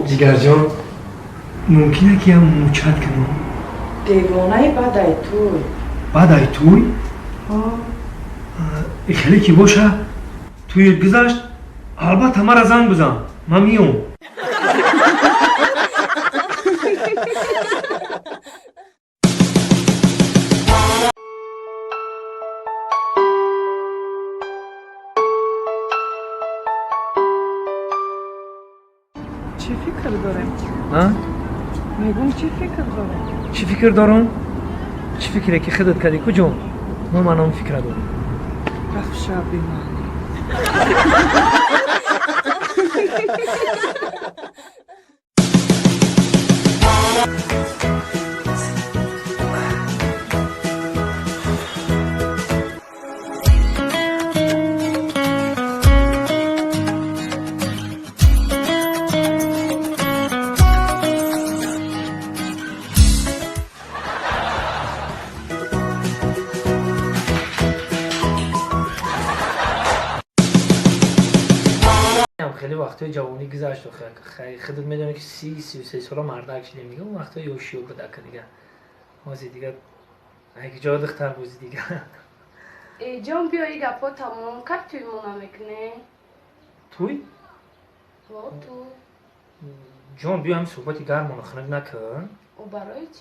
Ҷигарҷон, мумкина ки ям мучат кунам? Девонаи, баъдай туй. Баъдай туй? Хеле ки боша, туйит гузашт, албатта мара занг бизан, ман миём. Чӣ фикр дорем? Мегум, чӣ фикр дорем? Чӣ фикр дорам? Чӣ фикре ки худат кардӣ куҷо, мо ман он фикра дорам. Рафт шаби ман. Хеле вақтҳои ҷавонӣ гузашт. Худат медонӣ, ки 30, 33 сола мардак шидем дига. Он вақтҳои ёшиё будака дига, ҳозир дига ҷо духтар бозӣ дига. Э, ҷон, биё, и гапҳо тамом кард, туй мо намекунем? Туй? Ҳо, туй. Ҷон, биё, ҳамин суҳбати гармоно хунук накун. О, барои чӣ?